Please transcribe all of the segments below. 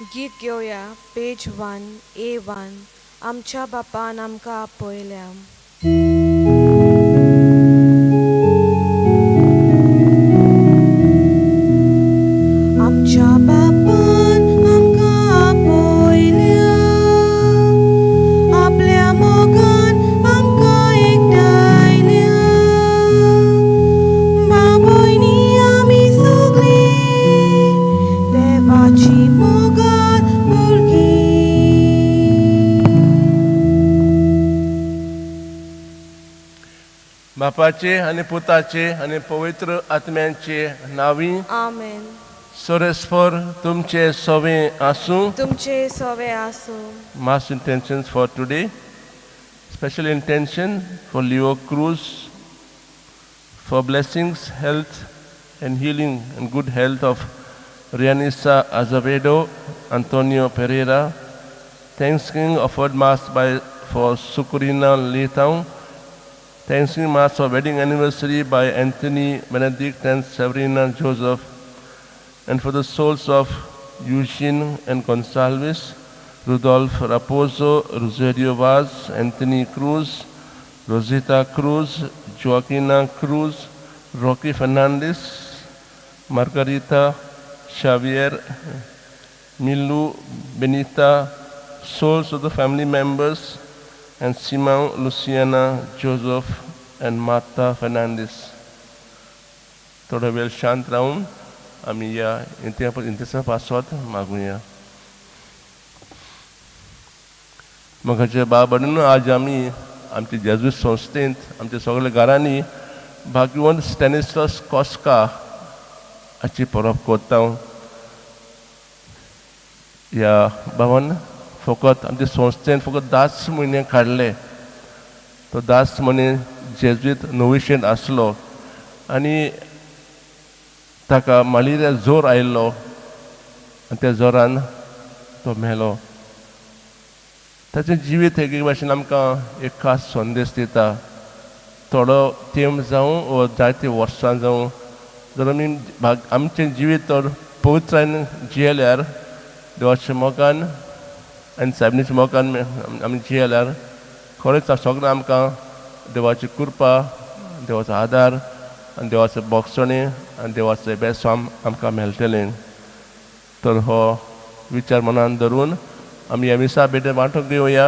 गीत घेवया पेज 1 A 1, आमच्या बापान आमकां आपयल्या. आमच्या बापान आमकां आपयल्या, आपल्या मोगान आमकां एकठांयल्या. बाबयनी आमी सगळीं देवाची मोगान भुरगीं. बापाचे आनी पुताचे आनी पवित्र आत्म्यांचे नांवी. आमेन. सोरेस्फोर तुमचे सवे आसूं. तुमचे सवे आसूं. Mass intentions for today. Special intention for Leo Cruz for blessings, health, and healing and good health of Rianisa Azevedo, Antonio Pereira. Thanksgiving offered Mass by for Sukurina Letao. Thanksgiving Mass for wedding anniversary by Anthony Benedict and Severina Joseph, and for the souls of Eugene and Gonsalves, Rudolph Raposo, Rosario Vaz, Anthony Cruz, Rosita Cruz, Joaquina Cruz, Rocky Fernandez, Margarita, Xavier, Milu, Benita, souls of the family members, and Simão, Luciana, Joseph, and Martha Fernandez. थोडो वेळ शांत रावून आमी ह्या इंतेसा पासत मागुया. मोगाचे बाबा, आज आमी आमचे जेजूस संस्थेंत, आमच्या सगळ्या घरांनी भाग्यवंत स्टॅनिस्लस कोस्का हाची परब करता. ह्या बाबान फकत आमचे संस्थेन फकत 10 म्हयने काडले. तो 10 म्हयने जेजुईत नोविशेंत आसलो आनी ताका मलेरिया जोर आयिल्लो आनी त्या जोरान तो मेलो. ताचें जिवीत एक भाशेन आमकां एक खास संदेश दिता. थोडो तेंप जावं वा जायतीं वर्सां जावं, जर आमी आमचें जिवीत तर पवित्रायेन जियेल्यार, देवाच्या मोगान आनी सायबिणीच्या मोगान आमी जियेल्यार, खरेंच सगळें आमकां देवाची कृपा, देवाचो आदार आनी देवाचो बोगसणे आनी देवाचें बेसांव आमकां मेळटलें. तर हो विचार मनान धरून आमी ह्या मिसा भेटेन वांटो घेवया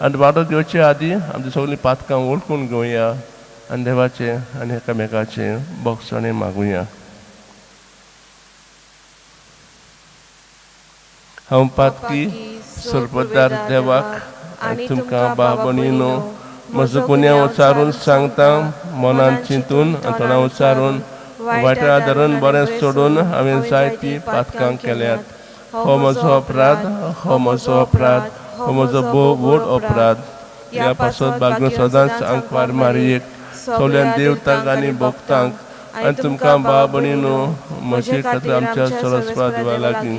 आनी वांटो घेवचे आदीं आमची सगळीं पातकां वळखून घेवया आनी देवाचें आनी एकामेकाचें बोगसणें मागुया. हांव पातकी सोरपदार देवाक आनी तुमकां बाबणीनो म्हजो गुन्यांव उचारून सांगता. मनान चिंतून आनी तोंडान उचारून, वायट आदारून, बरें सोडून हांवें जायतीं पातकां केल्यात. हो म्हजो अपराध, हो म्हजो अपराध, हो म्हजो भोव व्हड अपराध. ह्या पासत भाग्य सदांच आंकवार मारयेक, सगळ्या देवतांक आनी भक्तांक आनी तुमकां भाव भयणीनो म्हजे खातीर आमच्या सरस्पत देवा लागीं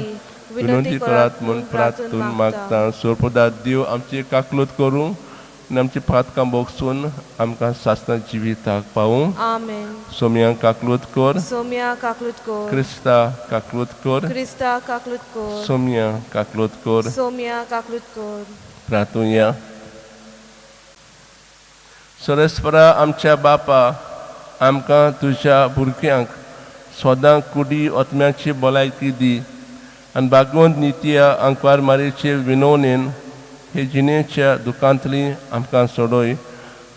विनंती करात म्हूण प्रार्थून मागता. सोरपदा देव आमची काकलूत करूं आनी आमची पातकां बोगसून आमकां सासणा जिविताक पावूं. आमेन. सोमया काकलूत कर. सोम्या काकलूत कर. क्रिस्ता काकलूत कर. क्रिस्ता काकलूत कर. सोमया काकलूत कर. सोम्या काकलूत कर. प्रार्थुया. सरस्परा आमच्या बापा, आमकां तुज्या भुरग्यांक सदां कुडी आत्म्याची भलायकी दी आनी भागवंत नित्या आंकवार मारयेचे विनवणेन हे जिणेच्या दुखांतली आमकां सोडय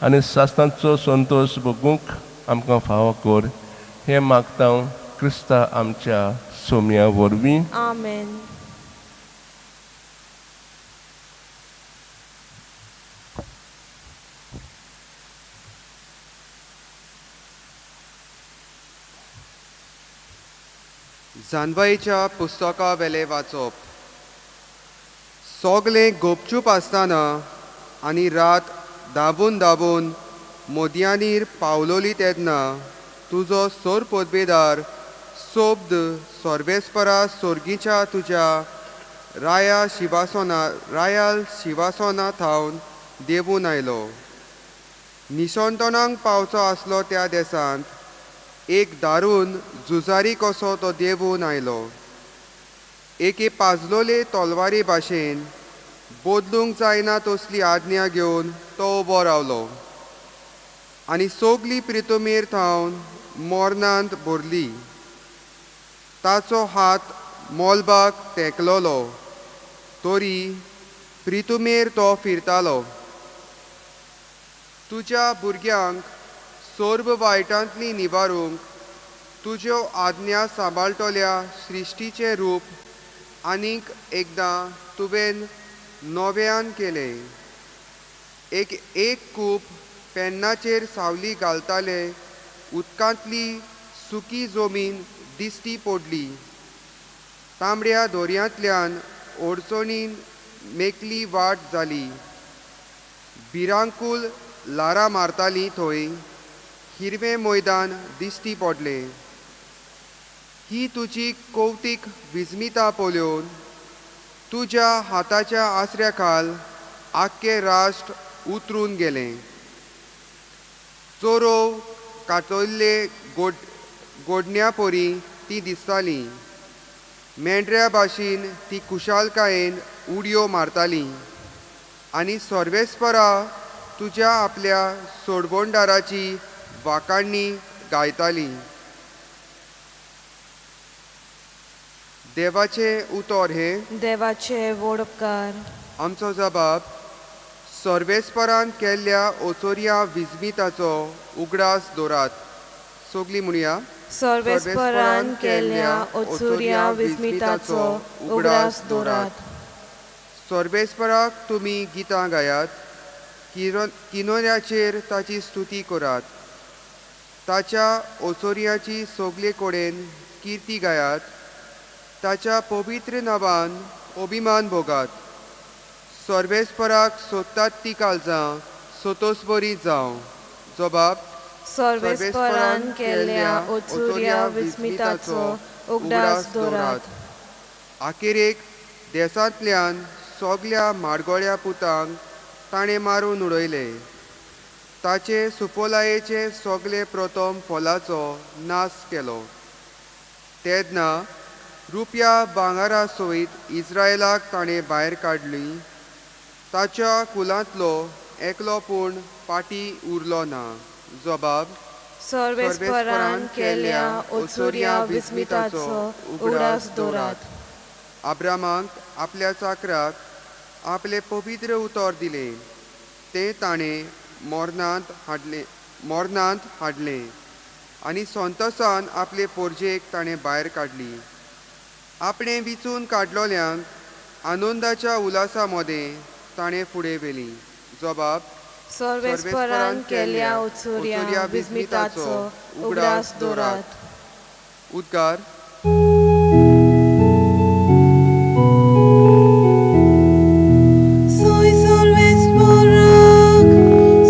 आनी सासणाचो संतोश भोगूंक आमकां फावो कर. हें मागता क्रिस्ता आमच्या सोम्या वरवीं. आमेन. जानवाईच्या पुस्तका वेले वाचप. सोगलें गोपचूप आसतना आनी रात दाबून दाबून मोदयांनीर पावलोली तेन्ना तुजो सोर पदवेदार सोब्द सर्वेस्परा सोर्गीच्या तुज्या राया शिवासोना रायाल शिवासोना थावन देवून आयलो. निशंतनाक पावचो आसलो त्या देसांत एक दारून झुजारी कसो तो देवून आयलो. एके पाजलोले तलवारी भाशेन बदलूंक जायना तसली आज्ञा घेवन तो उबो रावलो आनी सोगली प्रितुमेर थावन मोरनांत भरली. ताचो हात मोलबाक तेंकलोलो तरी प्रितुमेर तो फिरतालो. तुज्या भुरग्यांक सोर्ब वायटांतली निवारूंक तुज्यो आज्ञा सांबाळटल्या सृश्टीचें रूप आनीक एकदां तुवें नव्यान केलें. एक एक कूप पेन्नाचेर सावली घालताले उदकांतली सुकी जमीन दिश्टी पडली. तांबड्या दोरयांतल्यान अडचणीन मेकली वाट जाली. भिरांकूल ल्हारां मारतालीं थंय हिरवें मैदान दिश्टी पडलें. ही तुजी कवतीक विस्मिता पळोवन तुज्या हाताच्या आसऱ्या खाल आख्खें राष्ट्र उतरून गेलें. चोरोव कातयल्ले गोड गोडण्या परी ती दिसताली. मेंढऱ्या भाशेन ती खुशालकायेन उडयो मारताली आनी सर्वेस्परा तुज्या आपल्या सोडवणदाराची वाखाणणी गायताली. देवाचें उतर हें. देवाचे व्हड उपकार. आमचो जबाब सर्वेस्परान केल्ल्या ओचोरया विस्मिताचो उगडास दवरात. सगलीं म्हणया. सर्वेस्परान केल्ल्या ओचुऱ्या विस्मिताचो उगडास दवरात. सर्वेस्पराक तुमी गितां गायात, किनोऱ्याचेर ताची स्तुती करात, ताच्या ओचोरयाची सगले कडेन किर्ती गायात, ताच्या पवित्र नांवान अभिमान भोगात. सर्वेस्पराक सोदतात ती काळजां सोतोस बरी जावं. जबाब सर्वेस्परान केल्ल्या ओचुऱ्या विस्मिताचो उगडास दवरात. आखेरेक देसांतल्यान सगल्या माडगोळ्या पुतांक ताणें मारून उडयले. ताचे सुपोलायेचे सगळे प्रथम फलाचो नाश केलो. तेन्ना रुपया भांगरा सयत इस्रायलाक ताणें भायर काडली. ताच्या कुलांतलो एकलो पूण फाटीं उरलो ना. जबाब सर्वेस्परान केल्ल्या ओचुऱ्या विस्मिताचो उगडास दवरात. आब्रामाक आपल्या चाकराक आपलें पवित्र उतर दिलें. तें ताणें मोरनांत हाडलें आनी संतोसान आपले पोरजेक ताणें भायर काडली. आपणें विचून काडलोल्यांक आनंदाच्या उल्हासा मदें ताणें फुडें व्हेली. जबाब सर्वेस्परान केल्ल्या ओचुऱ्या विस्मिताचो उगडास दवरात. उद्गार. Soy सर्वेस्पराक,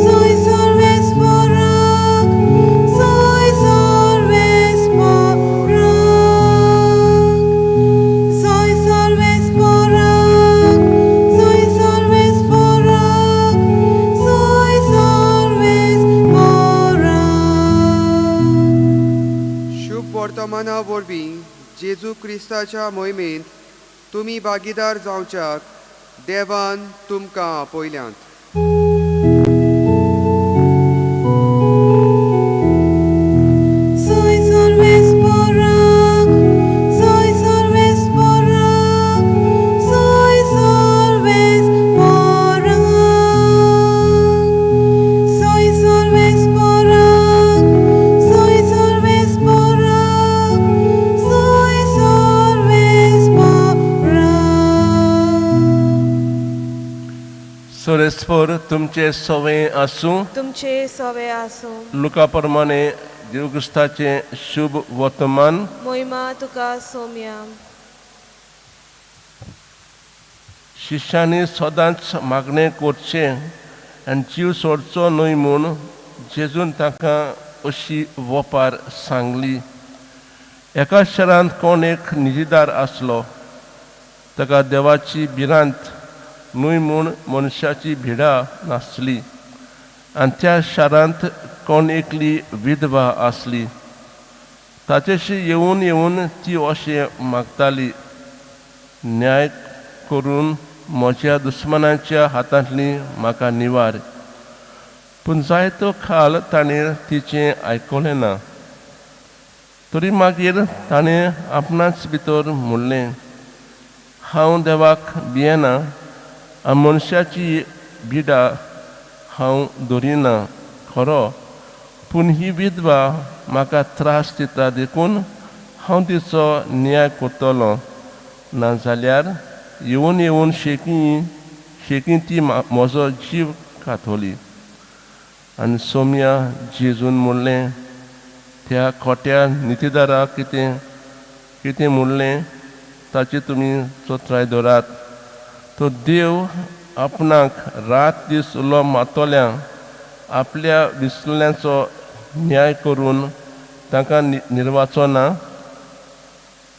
soy सर्वेस्पराक, soy सर्वेस्पराक. Soy सर्वेस्पराक, soy सर्वेस्पराक, soy सर्वेस्पराक. शुभ वर्तमाना वरवीं जेजू क्रिस्ताच्या मोहिमेंत तुमी भागीदार जावच्याक देवान तुमकां आपयल्यात. Soy सर्वेस्पराक, soy सर्वेस्पराक, soy सर्वेस्पराक. Soy सर्वेस्पराक, soy सर्वेस्पराक, soy सर्वेस्पराक. सर्वेस्पर तुमचे सवय आसूं. तुमचे सवे आसूं. लुका प्रमाणे देव क्रिस्ताचें शुभ वर्तमान. मोहिमा तुका सोम्या. शिश्यांनी सदांच मागणें करचें आनी जीव सोडचो न्हय म्हूण जेजून तांकां अशी वपार सांगली. एका शारांत कोण एक निजीदार आसलो. ताका देवाची भिरांत न्हय म्हूण मनशाची भिडा नासली. आनी त्या शारांत कोण एकली विधवा आसली. ताचेशी येवन येवन ती अशें मागताली, न्याय करून म्हज्या दुस्मानाच्या हातांतली म्हाका निवार. पूण जायतो खाल ताणें तिचें आयकलें ना. तरी मागीर ताणें आपणाच भितर म्हणलें, हांव देवाक भियेना आनी मनशाची बिडा हांव दवरिना खरो, पूण ही विधवा म्हाका त्रास दिता देखून हांव तिचो न्याय करतलो, नाजाल्यार येवन येवन शेकी शेकी ती म्हजो जीव खातली. आनी सोम्या जेजून म्हणलें, त्या खोट्या नितीदाराक कितें कितें म्हणलें ताची तुमी चत्राय दवरात. तो देव आपणाक रात दीस उलो मारतल्या आपल्या विसरल्याचो न्याय करून तांकां निर्वाचो ना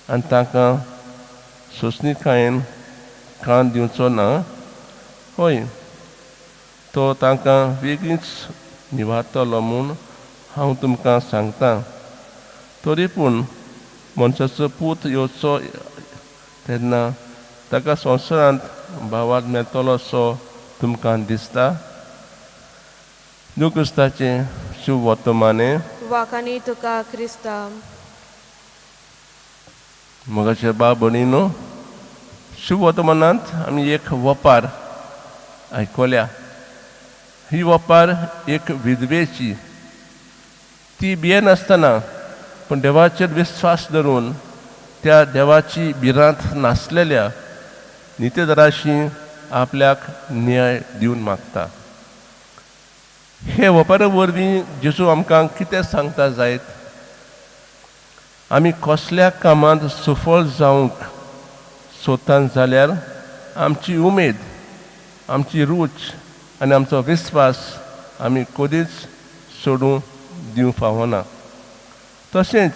आनी तांकां सोंसणीकायेन कान दिवचो ना. हय, तो तांकां वेगींच निवारतलो म्हूण हांव तुमकां सांगता. तरी पूण मनशाचो पूत येवचो तेन्ना ताका संवसारांत भावार्थ मेळटलो असो तुमकां दिसता? देव क्रिस्ताचें शुभ वर्तमानें. वाखाणी तुका क्रिस्ता. मोगाचे बाब भयणीनो, शुभ वर्तमानांत आमी एक वपार आयकल्या. ही वपार एक विधवेची. ती भियेनासतना पूण देवाचेर विस्वास धरून त्या देवाची भिरांत नासलेल्या नितेदाराशी आपल्याक न्याय दिवन मागता. हे वपारा वरवीं जेजू आमकां कितें सांगता जायत? आमी कसल्या कामांत सफळ जावंक सोदतात जाल्यार आमची उमेद, आमची रूच आनी आमचो विस्वास आमी कदीच सोडूंक दिवंक फावना. तशेंच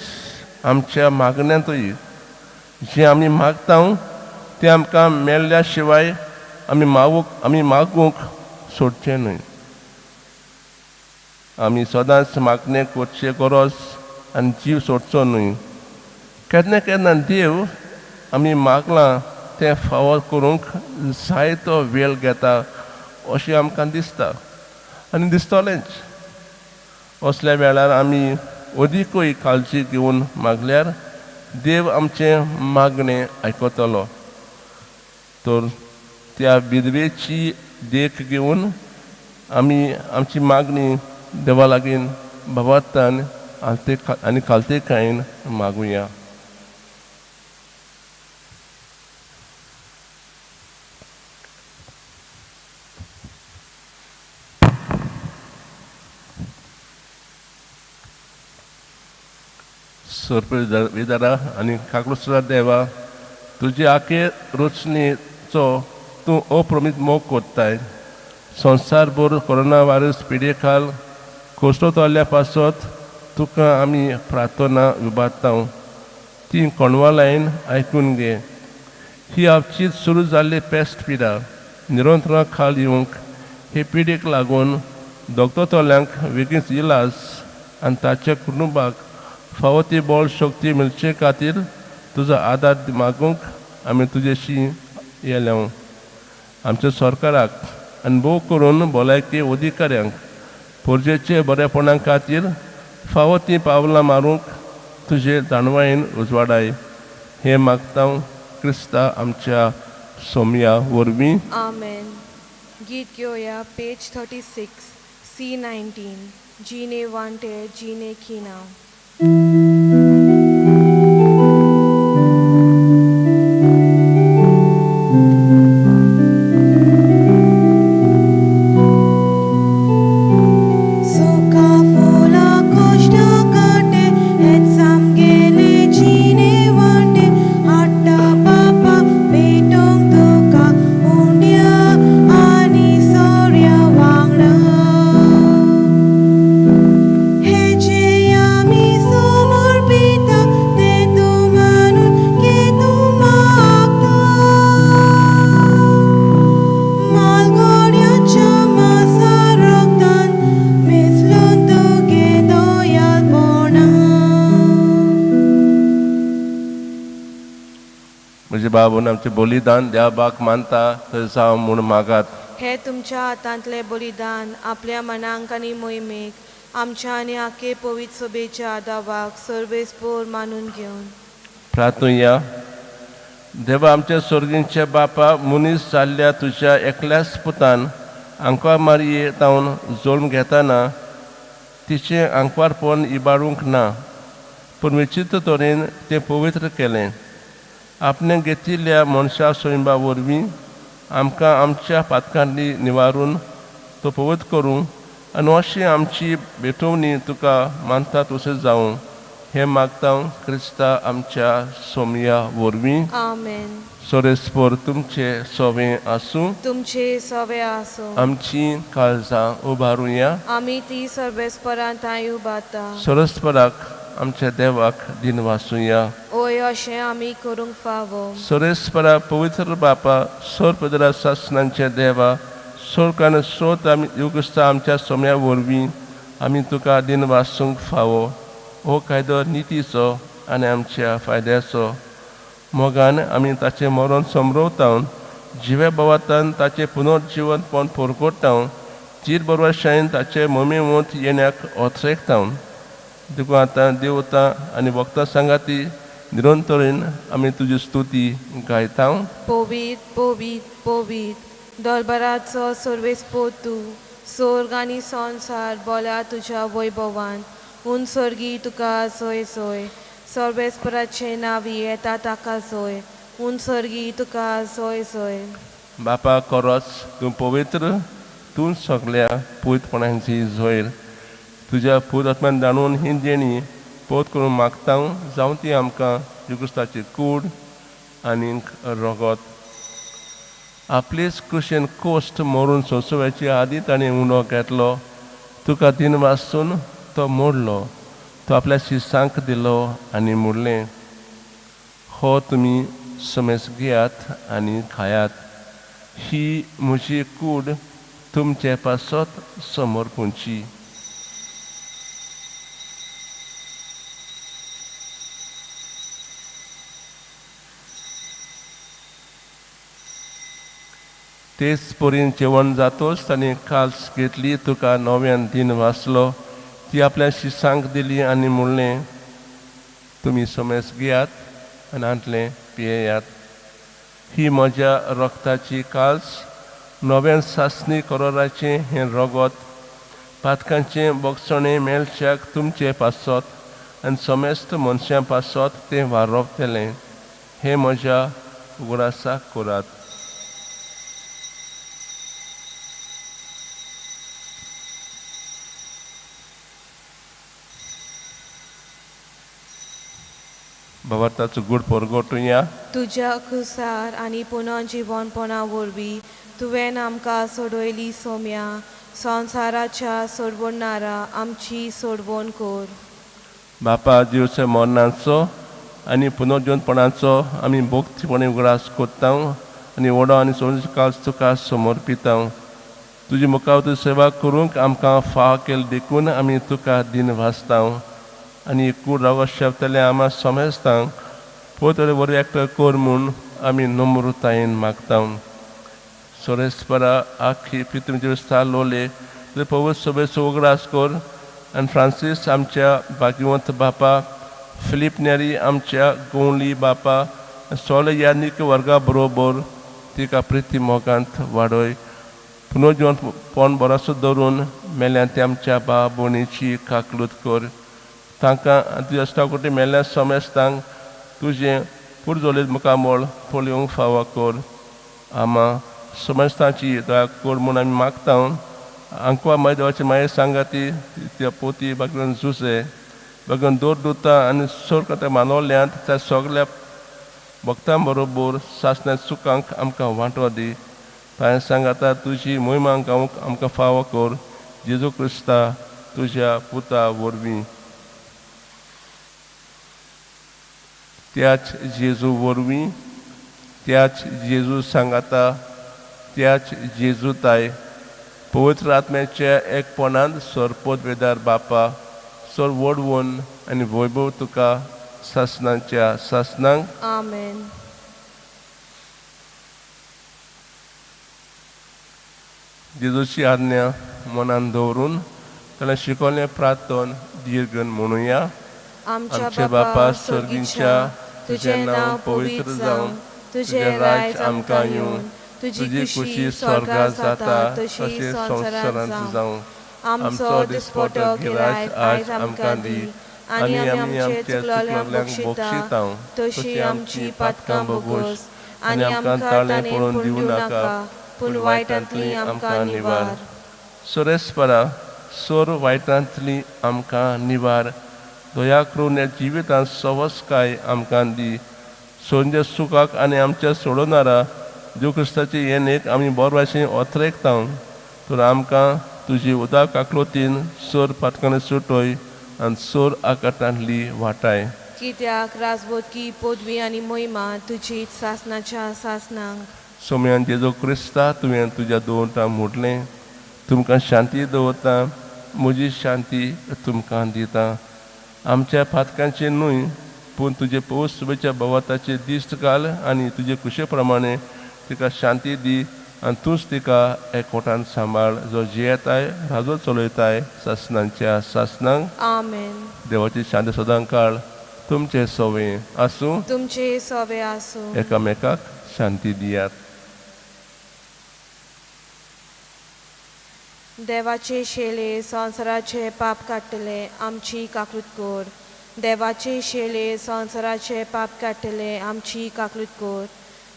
आमच्या मागण्यांतूय जें आमी मागता तें आमकां मेळ्ळ्या शिवाय आमी मागूंक सोडचें न्हय. आमी सदांच मागणें करचें गरज आनी जीव सोडचो न्हय. केन्ना केन्ना देव आमी मागलां तें फावो करूंक जायतो वेळ घेता अशें आमकां दिसता आनी दिसतलेंच. असल्या वेळार आमी अदिकूय काळजी घेवन मागल्यार देव आमचें मागणें आयकतलो. तर त्या विधवेची देख घेवन आमी आमची मागणी देवा लागीं भावार्थान आनी खालतेकायेन मागुया. सोरपी विदारा आनी काकळूसरा देवा, तुजी आखे रचणेचो तूं अप्रमीत मोग कोत्ताय. संवसारभर कोरोना व्हायरस पिडे खाल कोसळतल्या पासत तुका आमी प्रार्थना विभारता, ती कोणवालायन आयकून घे. ही आपचीच सुरू जाल्ली पेस्ट पिडा निरंतरा खाल येवंक हे पिडेक लागून दोगतोतल्यांक वेगींच इलाज आनी ताच्या कुटुंबाक फावो ती बळ शक्ती मेळचे खातीर तुजो आदार मागूंक आमी तुजेशी येल्या. आमच्या सरकाराक आनी भोव करून भलायकी अधिकाऱ्यांक पोरजेचे बरेपणा खातीर फावो ती पावलां मारूंक तुजे जाणवायेन उजवाडाय. हें मागता क्रिस्ता आमच्या सोमया वरवीं. आमेन. गीत घेवया पेज 36, C 19, जिणे वांटे जिणे खिणा. सुखा फुलां कश्ट कांटे हेच आमगेले जिणे वांटे, हाडटा बापा पेटोवंक तुका उंड्या आनी सोऱ्या वांगडा. हेजे आमी समर्पण बाबून आमचें बलिदान देवाक मानता थंय जावं म्हूण मागात. हे तुमच्या हातांतलें बलिदान आपल्या मनांक आनी मोहिमेक आमच्या आनी आखे पवित्र सभेच्या आदावाक सर्वेस्पोर मानून घेवन. प्रार्थुया. देवा आमच्या स्वर्गींच्या बापा, मनीस जाल्ल्या तुज्या एकल्याच पुतान आंकवार मारये तावन जल्म घेतना तिचें आंकवारपण इबाडूंक ना, पूण विचित्र तरेन तें पवित्र केलें. आपणें घेतिल्ल्या मनशा स्वयंबा वरवीं आमकां आमच्या पातकांनी निवारून तो पवित्र करूं आनी अशी आमची भेटवणी तुका मानता तशें जावं हें मागता क्रिस्ता आमच्या सोमया वरवीं. आमेन. सोरेस्पोर तुमचे सोवे आसूं. तुमचे सवे आसूं. आमची काळजां उबारुया. आमी ती सर्वेस्परांत उबारता. सोरस्पराक आमच्या देवाक दिनवासुया. ओय, अशें आमी करूंक फावो. सोरेस्परा पवित्र बापा, सोर पदरा सासनांचे देवा, सोरकान स्रोत आमी युगस्ता आमच्या सोम्या वरवीं आमी तुका दिनवासूंक फावो. हो कायदो नितीचो आनी आमच्या फायद्याचो. मोगान आमी ताचें मरण समरवता, जिव्या भावातान ताचें पुनर्जिवनपण परगट्टा, तीर बरोबर ताचे मोमेवंत येण्याक ओथरेकता. देखून आतां देवता आनी वखदां सांगाती निरंतरेन आमी तुजी स्तुती गायता. पवीत पवीत पवीत दरबाराचो सर्वेस्पोर तूं, स्वर्ग आनी संवसार बोल्या तुज्या वैभवान. उन स्वर्गी तुका जोय जोय. सर्वेस्पराचें नांवी येता ताका जोय. उन स्वर्गी तुका जोय जोय. बापा खरोच तूं पवित्र, तूं सगल्या पवित्रपणांची झोयर. तुज्या पूत आत्म्यान जाणून ही देणी पोत करून मागता, जावं ती आमकां जुगुस्ताची कूड आनीक रगत. आपलेच कुशेन कोश्ट मरून सोंसोवपाचे आदी ताणें उंडो घेतलो, तुका दिन वासून तो मोडलो, तो आपल्या शिसांक दिलो आनी म्हणलें, हो तुमी समेस घेयात आनी खायात, ही म्हजी कूड तुमचे पासत समर्पूंची. तेच परीन जेवण जातोच ताणें काल्स घेतली, तुका नव्यान दिन वाचलो, ती आपल्या शिसांक दिली आनी म्हणलें, तुमी समेस घेयात आनी हांतलें पियेयात, ही म्हज्या रक्ताची काल्स, नव्यान सासणी करोराचें हें रगत, पातकांचें बोगसणें मेळच्याक तुमचे पासत आनी समेस्त मनशां पासत तें वारोवतलें. हें म्हज्या उगडासाक करात. बाबा ताचो गूड परगटुया. तुज्या कुसार आनी पुनर्जिवनपणा वरवीं तुवें आमकां सोडयली सोम्या, संवसाराच्या सोडवणारा आमची सोडवण कर. बापा जिवच्या मरणाचो आनी पुनर्जिवनपणाचो आमी भक्तीपणी उगडास करता आनी व्हडो आनी संस्कार तुका समर्पिता. तुजी मुखार तुजी सेवा करूंक आमकां फाव केली देखून आमी तुका दिन वाचता आनी कूड रावो शेवतले आमा समेस्तांक पोतरे वरी एकटो कर म्हूण आमी नम्रतायेन मागता. सोरेस्परा आखी पितुम देवस्थान लोले तुजे पवित्र सभेचो उगडास कर आनी फ्रांसीस आमच्या भाग्यवंत बापा, फिलीप नेरी आमच्या गोंवली बापा, सोले यानिक वर्गा बरोबर तिका प्रिती मोगांत वाडय. पुनर्जिवनपण बरोसो दवरून मेल्यान ते आमच्या बा भयणीची काकलूत कर. तांकां तुज्या अश्टाकोटी मेल्ल्या समेस्तांक तुजें पुर्जोलीत मुखामळ पळोवंक फावो कर. आमा समेस्तांची दया कर म्हूण आमी मागता. आंकवा माय देवाची माये सांगाती त्या पोती बागन जुसे बागन दोर दुता आनी सोर कथा मानवल्यांत त्या सगल्या भक्तां बरोबर सासण्या चुकांक आमकां वांटो दी. ताणें सांगाता तुजी मोहिमा गावंक आमकां फावो कर. जेजू क्रिस्ता तुज्या पुता वरवीं. त्याच जेजू वरवीं, त्याच जेजू सांगाता, त्याच जेजू ताय पवित्र आत्म्याच्या एकपणांत सरपोत वेदार बापा सर वडवून आनी वैभव तुका सासणाच्या सासणांक. आमेन. जेजूची आज्ञा मनान दवरून ताणें शिकवलें प्रार्थन दीर्घन म्हणुया. आमच्या बापा स्वर्गीच्या, तुजें नांव पवित्र जावं, तुजें राज आमकां येवं, तुजी खुशी स्वर्गात जाता तशी संवसारांत जावं. आमचो दिसपटो गिराज आयज आमकां दी आनी आमी आमच्या चुकलोल्यांक बक्षिता तशी आमची पातकां भोगोस आनी आमकां ताळें पळोवन दिवं नाका, पूण वायटांतली आमकां निवार. सोरेस्परा सोर वायटांतली आमकां निवार. दया करून ह्या जिवितांत सवसकाय आमकां दी. सोंजे सुखाक आनी आमच्या सोडोनारा देव क्रिस्ताचे येणेक आमी बरो भाशेन ओतरेकता. तर आमकां तुजी उदक काकलोतीन सोर पातकांनी सुटय आनी सोर आकाटांतली वाटाय. कित्याक राजबोधकी पदवी आनी महिमा तुजी सासनाच्या सासनांक. सोम्यान जेजू क्रिस्ता, तुवें तुज्या दवरता म्हटलें, तुमकां शांती दवरता, म्हजी शांती तुमकां दिता. आमच्या पातकांचे न्हय पूण तुजे पौस सुबेच्या भवाताचे दिश्ट घाल आनी तुजे कुशे प्रमाणे तिका शांती दी आनी तूंच तिका एकवटान सांबाळ, जो जियेताय राजो चलयताय सासनांच्या सासनांक. आमेन. देवाची शांती सदां काळ तुमचे सवे आसूं. तुमचे सवे आसूं. एकामेकाक शांती दियात. देवाचे शेले संवसाराचे पाप काडटले, आमची काकूत कर. देवाचे शेले संवसाराचे पाप काडटले, आमची काकूत कर.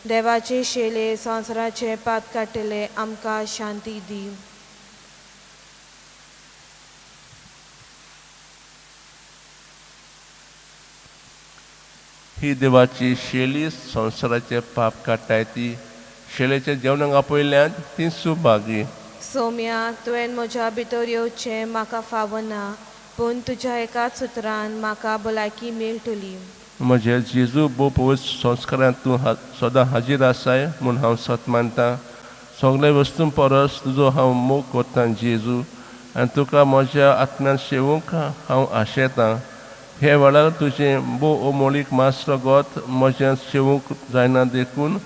देवाचे शेले संवसाराचे पाप काडटले, आमकां शांती दी. ही देवाची शेली संवसाराचे पाप काडटाय ती शेलेच्या जेवणाक आपयल्यान ती सुभागी. सोम्या, तुवें म्हज्या भितर येवचें म्हाका फावना, पूण तुज्या एकाच सुत्रान म्हाका भलायकी मेळटली. म्हजे जेजू भोव पवित्र संस्कारांत तूं सदां हाजीर आसाय म्हूण हांव सत मानता. सगल्या वस्तूं परस तुजो हांव मोग करतां जेजू, आनी तुका म्हज्या आत्म्यान शेवूंक हांव आशेतां. हे वेळार तुजें भोव अमोलीक मास रगत म्हज्यान शेवूंक जायना, देखून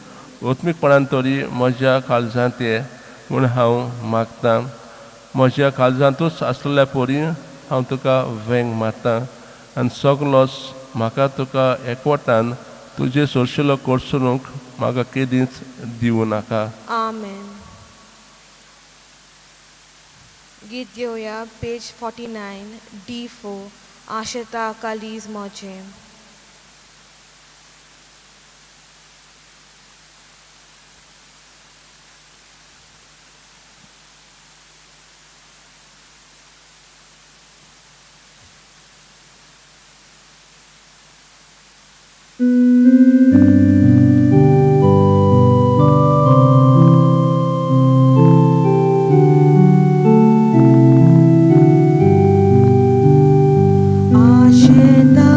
आत्मीकपणान तरी म्हज्या काळजांत ये म्हूण हांव मागतां. म्हज्या काळजांतूच आसलेल्या परी हांव तुका वेंग मारतां आनी सगलोच म्हाका तुका एकवटान तुजे सोरशिलो कोरसरूंक म्हाका केदींच दिवं नाका. आमेन. गीत घेवया पेज 49 D4, आशेता कालीज म्हजें. आशेता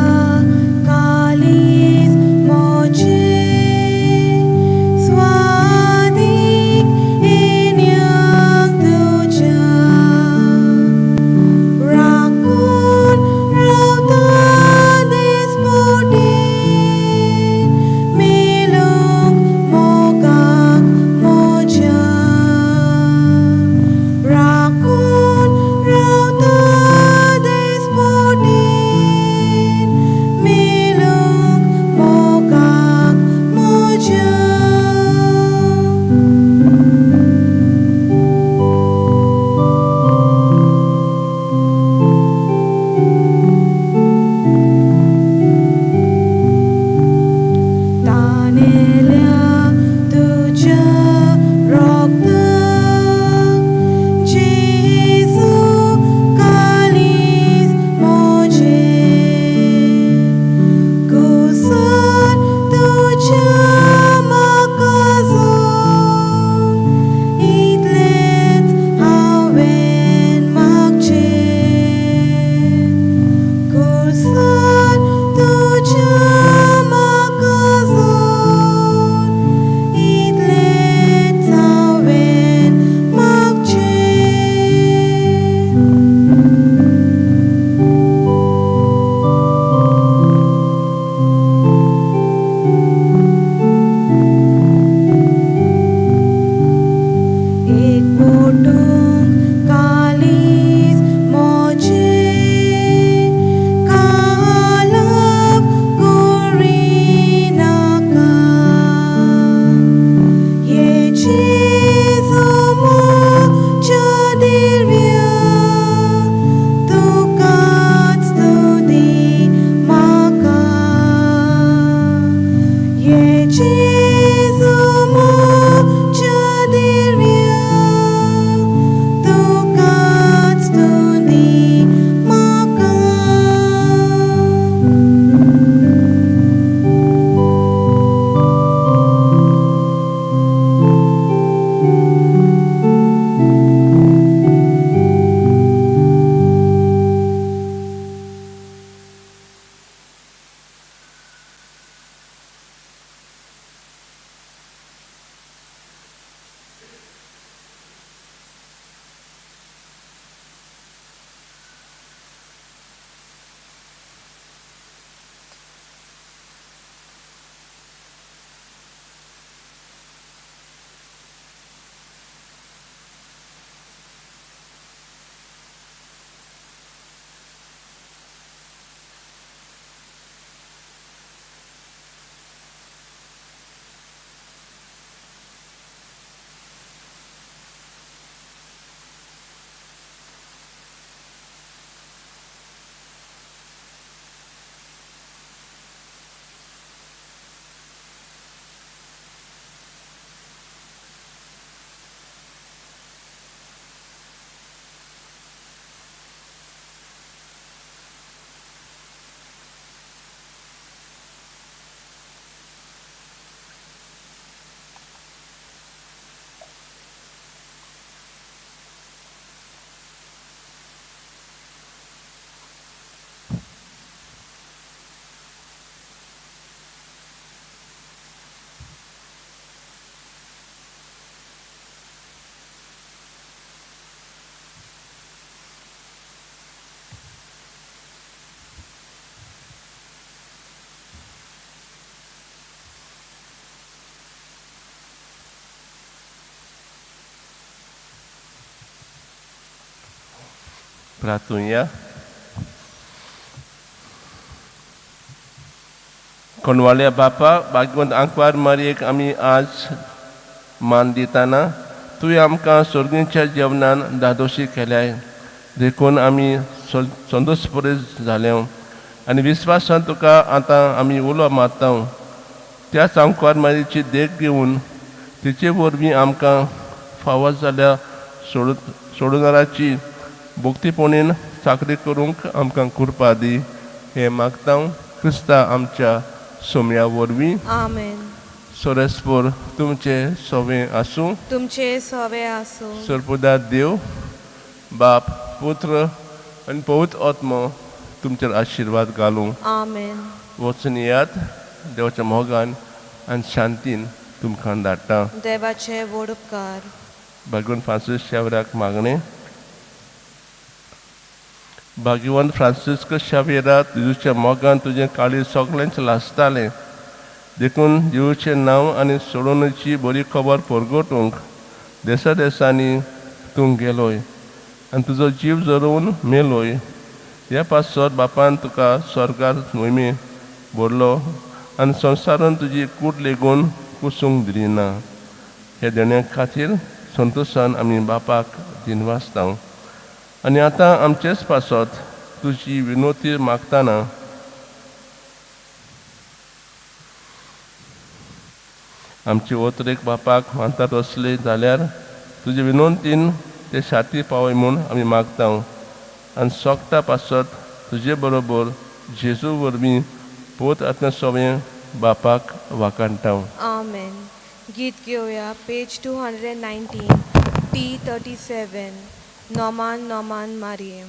प्रार्थुया. कोणवाल्या बापा, भाग्यवंत आंकवार मारयेक आमी आज मान दिताना तुवें आमकां सर्गीच्या जेवणान धादोशी केल्याय, देखून आमी संतोश पुरेस जाले आनी विस्वासान तुका आतां आमी उलो मारता. त्याच आंकवार मारयेची देख घेवन तिचे वरवीं आमकां फावो जाल्या सोडुनाराची भक्तीपणेन चाकरी करूंक आमकां कृपा दी, हें मागता क्रिस्ता आमच्या सोम्या वरवीं. आमेन. सोरेस्पोर तुमचे सोवे आसूं. तुमचे सवे आसूं. सरपुदा देव बाप, पुत्र आनी पवित्र आत्मो तुमचेर आशिर्वाद घालूं. आमेन. वचून येयात, देवाच्या मोगान आनी शांतीन तुमकां धाडटा. देवाचे व्हड उपकार. भाग्यवंत फ्रांसीस शावेराक मागणें. भाग्यवंत फ्रांसिस्क शावेरा, जेजूच्या मोगान तुजें काळीज सगळ्यांच लासतालें, देखून जेजूचें नांव आनी सोडोवणेची बरी खबर परगटूंक देसा देसांनी तूं गेलोय आनी तुजो जीव जरोवन मेलोय. ह्या पासत बापान तुका स्वर्गार मोहिमे भरलो आनी संवसारान तुजी कूड लेगून कुसूंक दिली ना. ह्या देण्या खातीर संतोशान आमी बापाक दिनवासता आनी आतां आमचेच पासत तुजी विनोती मागतना आमचे ओतरेक बापाक मानतात असले जाल्यार तुजे विनोंतीन ते शाती पावय म्हूण आमी मागता आनी सोगटा पासत तुजे बरोबर जेजू वरवीं पोत आत्मा सोवें बापाक वाखाणटा. आमेन. गीत घेवया पेज 219, T 37, नोमान नोमान मारये.